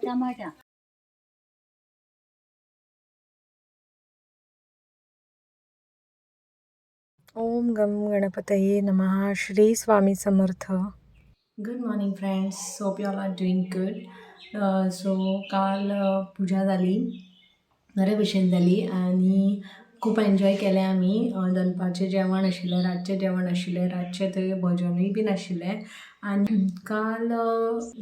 टमाटा. ओम गम गणपतये नमः. Shri Swami Samarth. Good morning friends, hope you all are doing good. So काल पुजा जाली, बरे भशेन जाली आनी खूब एन्जॉय केलें आमी. दनपारचें जेवण आशिल्लें, रातचें जेवण आशिल्लें, रातचें थंय भजनूय बीन आशिल्लें. आनी काल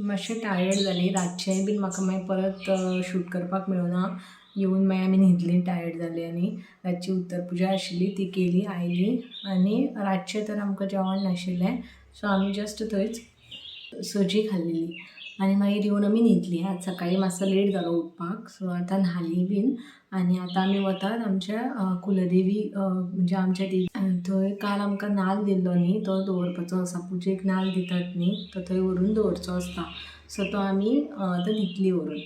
मातशें टायर्ड जाली, रातचेंय बीन म्हाका मागीर परत शूट करपाक मेळना. येवन मागीर आमी न्हिदली, टायर्ड जाली. आनी रातची उत्तर पुजा आशिल्ली ती केली, आयली. आनी रातचें तर आमकां जेवण नाशिल्लें, सो आमी जस्ट थंयच सोजी खाल्लेली आनी मागीर येवन आमी न्हिदली. आज सकाळी मातसो लेट जालो उठपाक, सो आतां न्हाली बीन आनी आतां आमी वतात आमच्या कुलदेवी, म्हणजे आमच्या देवी थंय काल आमकां नाल्ल दिल्लो न्ही, तो दवरपाचो आसा. पुजेक नाल्ल दितात न्ही, तो थंय व्हरून दवरचो आसता. सो तो आमी आतां दितली व्हरून.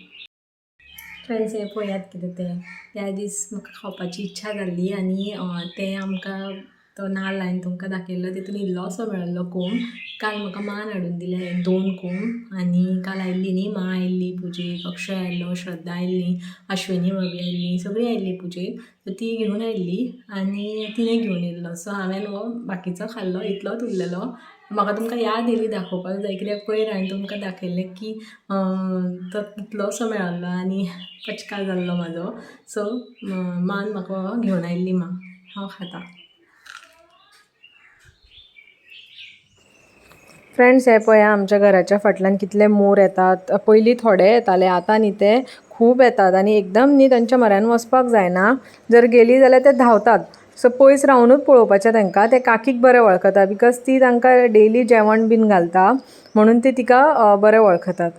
फ्रेंड्स, हें पळयात कितें तें. त्या दीस म्हाका खावपाची इच्छा जाल्ली आनी तें आमकां तो नाल्ल हांवें तुमकां दाखयल्लो, तितून इल्लोसो मेळिल्लो कोंब. काल म्हाका मान हाडून दिले 2 कोंब. आनी काल आयिल्ली न्ही मां, आयिल्ली पुजेक, अक्षय आयिल्लो, श्रद्धा आयिल्ली, अश्विनी भाभी आयिल्ली, सगळीं आयिल्ली पुजेक. सो ती घेवन आयिल्ली आनी तिणें घेवन येयल्लो. सो हांवें हो बाकीचो खाल्लो, इतलोच उरलेलो. म्हाका तुमकां याद येयली दाखोवपाक जाय, कित्याक पयर हांवें तुमकां दाखयल्लें की तो कितलोसो मेळिल्लो आनी पचका जाल्लो म्हाजो. सो मान म्हाका घेवन आयिल्ली, मां हांव खाता. फ्रेंड्स, हे पळया आमच्या घराच्या फाटल्यान कितले मोर येतात. पयलीं थोडे येताले, आतां न्ही ते खूब येतात. आनी एकदम न्ही तांच्या म्हऱ्यान वचपाक जायना, जर गेली जाल्यार ते धांवतात. सो पयस रावनूच पळोवपाचें तांकां. ते काकीक बरें वळखता, because ती तांकां डेली जेवण बीन घालता, म्हणून ती तिका बरें वळखतात.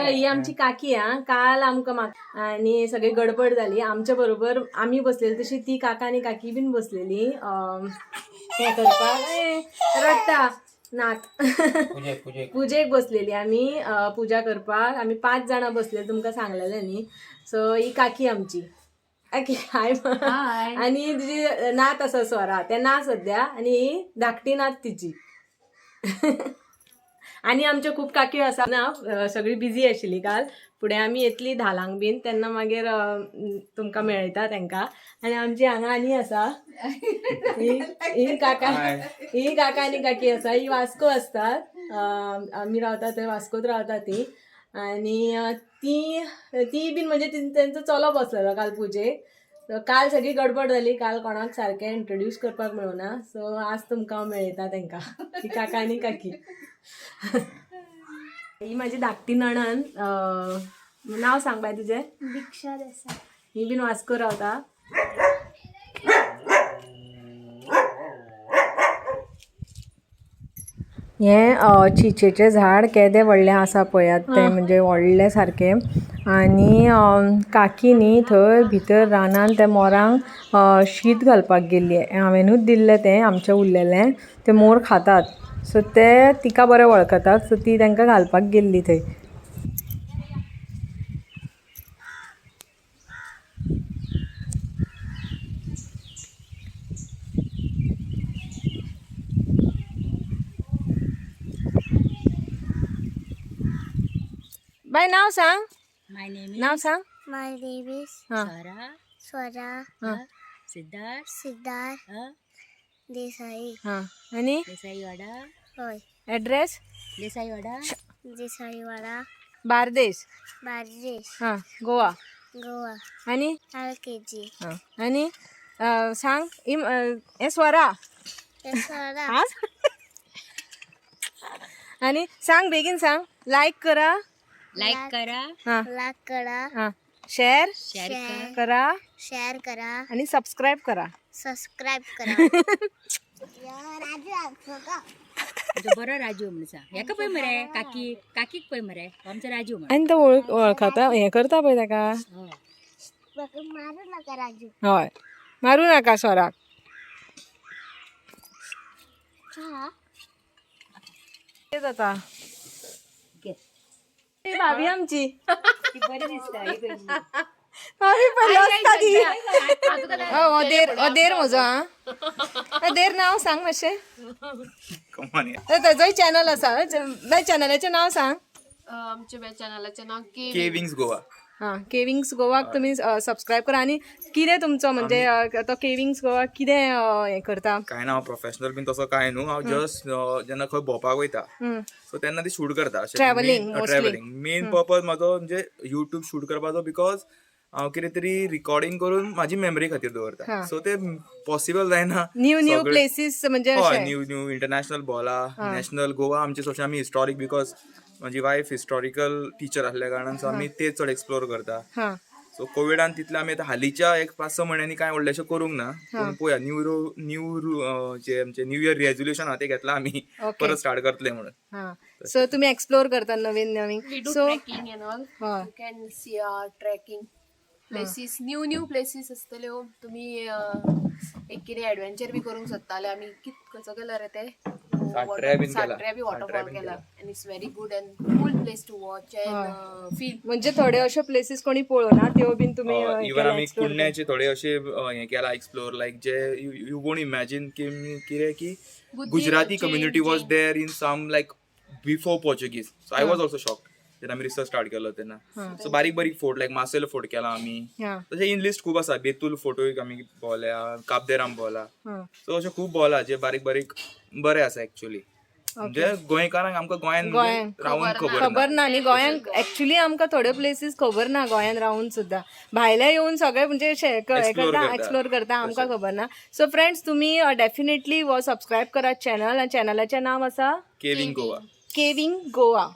ही आमची काकी हा, काल आमकां आनी सगळी गडबड जाली. आमच्या बरोबर आमी बसलेली तशी ती काका आनी काकी बीन बसलेली हें करपाक. रडटा नात. पुजेक बसलेली आमी, पुजा करपाक आमी 5 जाणां बसलेली, तुमकां सांगलेलें न्ही. सो ही काकी आमची, काकी हाय. आनी तुजी नात आसा स्वरा, तें ना सद्या, आनी ही धाकटी नात तिची. आनी आमच्यो खूब काक्यो आसा ना, सगळी बिजी आशिल्ली काल. फुडें आमी येतली धालांक बीन, तेन्ना मागीर तुमकां मेळयता तांकां. आनी आमची हांगा आनी आसा ही काका, ही काका आनी काकी आसा. ही वास्को आसतात, आमी रावता थंय वास्कोत रावता ती. आनी ती ती बीन म्हणजे तेंचो चलो बसलेलो काल पुजेक. काल सगळी गडबड जाली, काल कोणाक सारकें इंट्रोड्यूस करपाक मेळना. सो आज तुमकां हांव मेळयता तांकां, ही काका आनी काकी. ही माझी धाकटी नणन, नाव सांग बाय तुजें. दीक्षा देसाई. ही बीन वास्को रावता. हें चिचेचें झाड केदें व्हडलें आसा पळयात तें, म्हणजे व्हडलें सारकें. आनी काकी न्ही थंय भितर रानान त्या मोरांक शीत घालपाक गेल्ली, हांवेनूच दिल्लें तें आमचें उरलेलें, ते मोर खातात. सो ते तिका बरें वळखतात, सो ती तांकां घालपाक गेल्ली थंय. बाय नाव सांग. My name नाव सांग. My name is Swara. Swara Siddharth. Siddharth Desai. हां, आनी देसाईवाडा. हय. एड्रेस? देसाईवाडा. देसाईवाडा, बार्देस. बार्देस. हां, गोवा. गोवा. आनी RKG. हां, आनी सांग हें स्वरा. स्वरा. हां, आनी सांग बेगीन सांग. लायक करा. लाईक करा. हां, लाईक करा. हां, शेअर शेअर करा. शेअर करा आणि सबस्क्राईब करा. सबस्क्राईब करा. राजू बरो राजू म्हणून सांग. हेका पळय मरे काकी, काकीक पळय मरे, आमचो राजू म्हण. आनी तो वळखता हें करता पळय ताका. मारू नका राजू. हय, मारू नाका स्वराक. कितें जाता? घे. ती भाभी आमची. ती बरी दिसता ही कशी. भाभी पयलो आसता ती. हो देर, हो देर म्हजो. हा, देर, नांव सांग मातशें. तेजोय चॅनल आसा. चॅनलाचें नांव सांग. आमच्या चॅनलाचें नाव के केविंग्स गोवा. हा, केविंग्स गोवाक तुमी सबस्क्रायब करा. आनी कितें तुमचो म्हणजे तो केविंग्स गोवा कितें हें करता? काय ना, हांव प्रोफेशनल बीन तसो काय न्हू. हांव जस्ट जेन्ना खंय भोंवपाक वयता, सो तेन्ना ती शूट करता. Travelling mostly. Travelling main purpose म्हाजो म्हणजे युट्यूब शूट करपाचो, because हांव कितें तरी रिकॉर्डिंग करून म्हाजी मेमरी खातीर दवरता. सो ते पॉसिबल जायना. न्यू न्यू प्लेसीस म्हणजे हय, अशें. न्यू न्यू इंटरनॅशनल भोंवला, नॅशनल गोवा आमचे चडशे आमी हिस्टॉरीक, because म्हाजी वायफ हिस्टॉरिकल टिचर आसल्या कारणान, सो आमी ते चड एक्सप्लोर करता. सो कोविडान तितले आमी आतां हालींच्या एक 5-6 म्हयन्यांनी कांय व्हडलेशें करूंक ना. पूण पळोवया, न्यू न्यू जे आमचे न्यू इयर रेजोल्युशन आहा ते घेतला आमी, परत स्टार्ट करतले म्हणून. हा, सो तुमी एक्सप्लोर करता नवीन नवीन. We do so trekking and all. हय. You can see our trekking places, new new places आसतल्यो. तुमी एक कितें एडवेंचर बी करूंक सोदताले. आमी कित खंयचो केला रे ते? साट्र्या बीन केला. साट्र्या बी साट्र्या वॉटरफॉल बीन केला. केला. And it's very good and cool place to watch and feel. म्हणजे थोडे अशे प्लेसीस कोणी पळोवना त्यो बीन तुमी इवन आमी कुडण्याचे थोडे अशे हें केला explore, like J you won't imagine की कितें की Gujarati community was there in some like before Portuguese. So I was also shocked जेन्ना आमी रिसर्च स्टार्ट केलो तेन्ना. सो बारीक बारीक फोर्ट, लायक मार्सेल फोर्ट केला आमी. तशें इन लिस्ट खूब आसा. बेतूल फोर्टूय आमी भोंवल्या, काबदेराम भोंवला. सो अशें खूब भोंवला जे बारीक बारीक बरें आसा एक्चुअली. म्हणजे गोंयकारांक आमकां गोंयान म्हणजे रावून खबर ना. खबर ना. न्ही, गोंयांत एक्चुली आमकां थोड्यो प्लेसीस खबर ना. गोंयान रावून सुद्दां भायले येवन सगळे म्हणजे अशें हे Explore करता, करता. एक्सप्लोर करता, आमकां खबर ना. सो फ्रेंड्स, तुमी डेफिनेटली हो सबस्क्रायब करात चॅनल. आनी चॅनलाचें नांव आसा caving Goa. Caving Goa.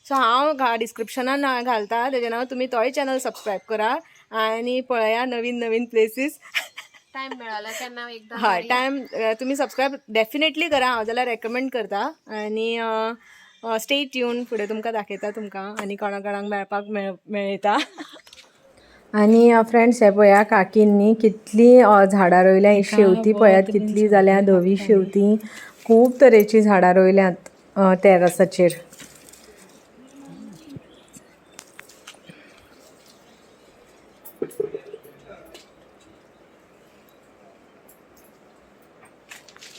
So हांव डिस्क्रिप्शनान घालता तेजें नांव. तुमी तोय चॅनल सबस्क्रायब करा आनी पळया नवीन नवीन प्लेसीस. टायम मेळाला तेन्ना एकदां. हय, टायम तुमी सबस्क्रायब डेफिनेटली करा. हांव जाल्यार रेकमेंड करता. आनी स्टे ट्यून, फुडें तुमकां दाखयता तुमकां आनी कोणा कोणाक मेळपाक मेळयता. आनी फ्रेंड्स, हे पळया काकींनी कितलीं झाडां रोयल्या. ही शेवतीं पळयात कितलीं जाल्या, धवी शेवतीं. खूब तरेचीं झाडां रोयल्यांत तेरासाचेर.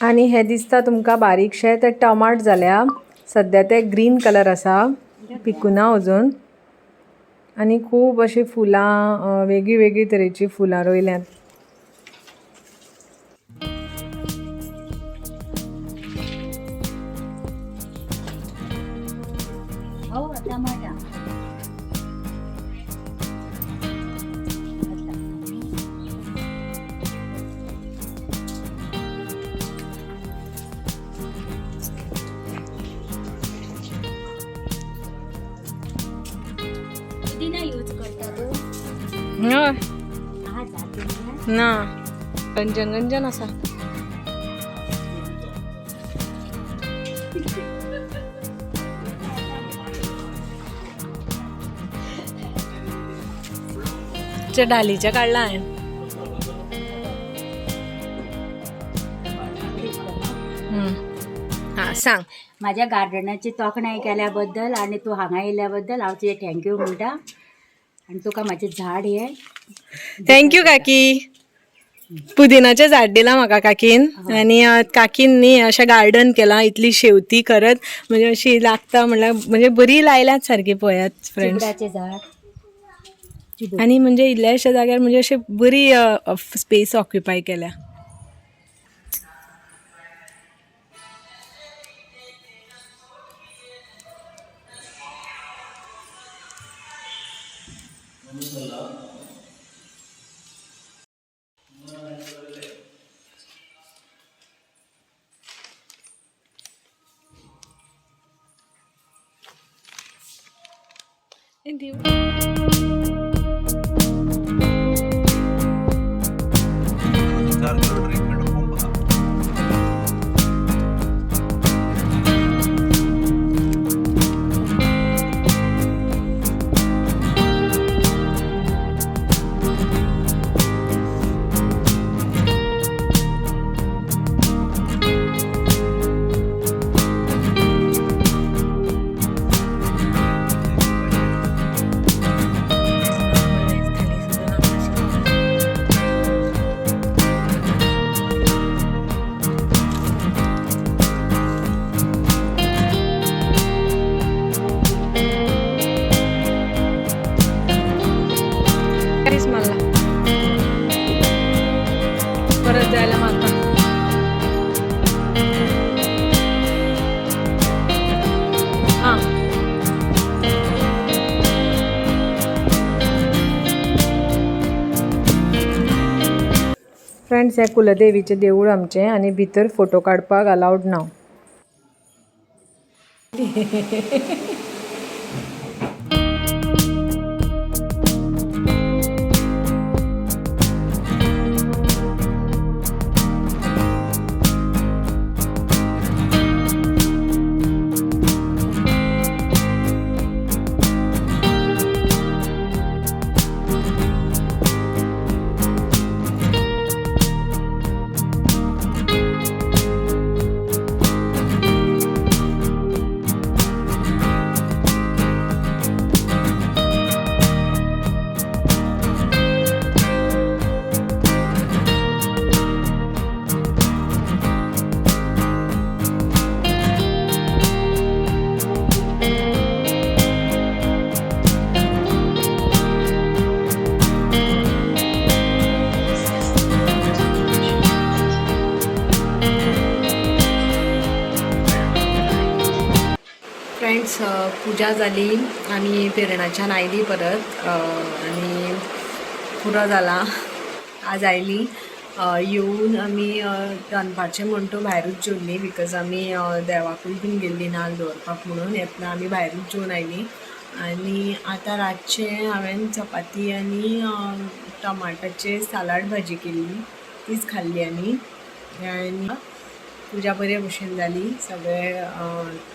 आनी हे दिसता तुमकां बारीकशे ते टमाट जाल्या. सद्या ते ग्रीन कलर आसा, पिकुना अजून. आनी खूब अशीं फुलां, वेगळीं वेगळीं तरेचीं फुलां रोयल्यांत. हो, टमाटा. पुदिना यूज करता तू? हय. हा, जाते ना. ना, गंजन गंजन आसा. डालीच्या काडला हांवें. हा, सांग. माझ्या गार्डनाची तोखणाय केल्याबद्दल आणि तू हांगा येयल्या बद्दल हांव तुजें thank you म्हणटा आनी तुका म्हाजें झाड हें. Thank you काकी. पुदिनाचें झाड दिलां म्हाका काकीन. आनी काकीन न्ही अशें गार्डन केलां. इतली शेवती खरंच म्हणजे अशी लागता म्हणल्यार म्हणजे बरी लायल्यात सारकी. पळयात फ्रेंड्स. चिबडाचें झाड, चिबूड. आनी म्हणजे इल्ल्याशा जाग्यार म्हणजे अशी बरी स्पेस ऑक्युपाय केल्या. फ्रेंड्स, हें कुलदेवीचें देवूळ आमचें आनी भितर फोटो काडपाक अलावड ना. फ्रेंड्स, पुजा जाली, आमी पेरणाच्यान आयली परत आनी पुरो जाला. आज आयली येवन आमी दनपारचें म्हण तूं भायरूच जेवली, because आमी देवाकूय बीन गेल्ली नाल्ल दवरपाक, म्हणून येतना आमी भायरूच जेवन आयली. आनी आतां रातचें हांवें चपाती आनी टमाटाचें सालाड भाजी केल्ली, तीच खाल्ली आमी. आनी पुजा बरे भशेन जाली, सगळे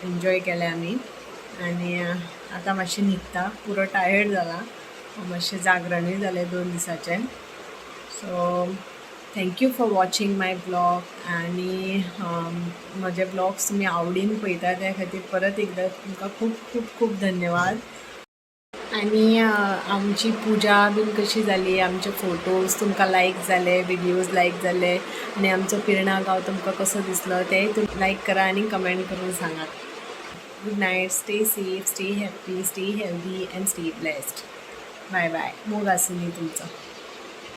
एन्जॉय केलें आमी. आनी आतां मातशें न्हिदता, पुरो टायर्ड जाला, मातशें जागरणूय जालें 2 दिसाचें. So thank you for watching my vlog. आनी म्हजे व्लॉग्स तुमी आवडीन पळयता, त्या खातीर परत एकदां तुमकां खूब खूब खूब धन्यवाद. आनी आमची पुजा बीन कशी जाली, आमचे फोटोज तुमकां लायक जाले, विडियोज लायक जाले आनी आमचो पिर्णा गांव तुमकां कसो दिसलो तेंय तुमी लायक करा आनी कमेंट करून सांगात. Good night, stay safe, stay happy, stay healthy and stay blessed. Bye bye. मोग आसूं तुमचो.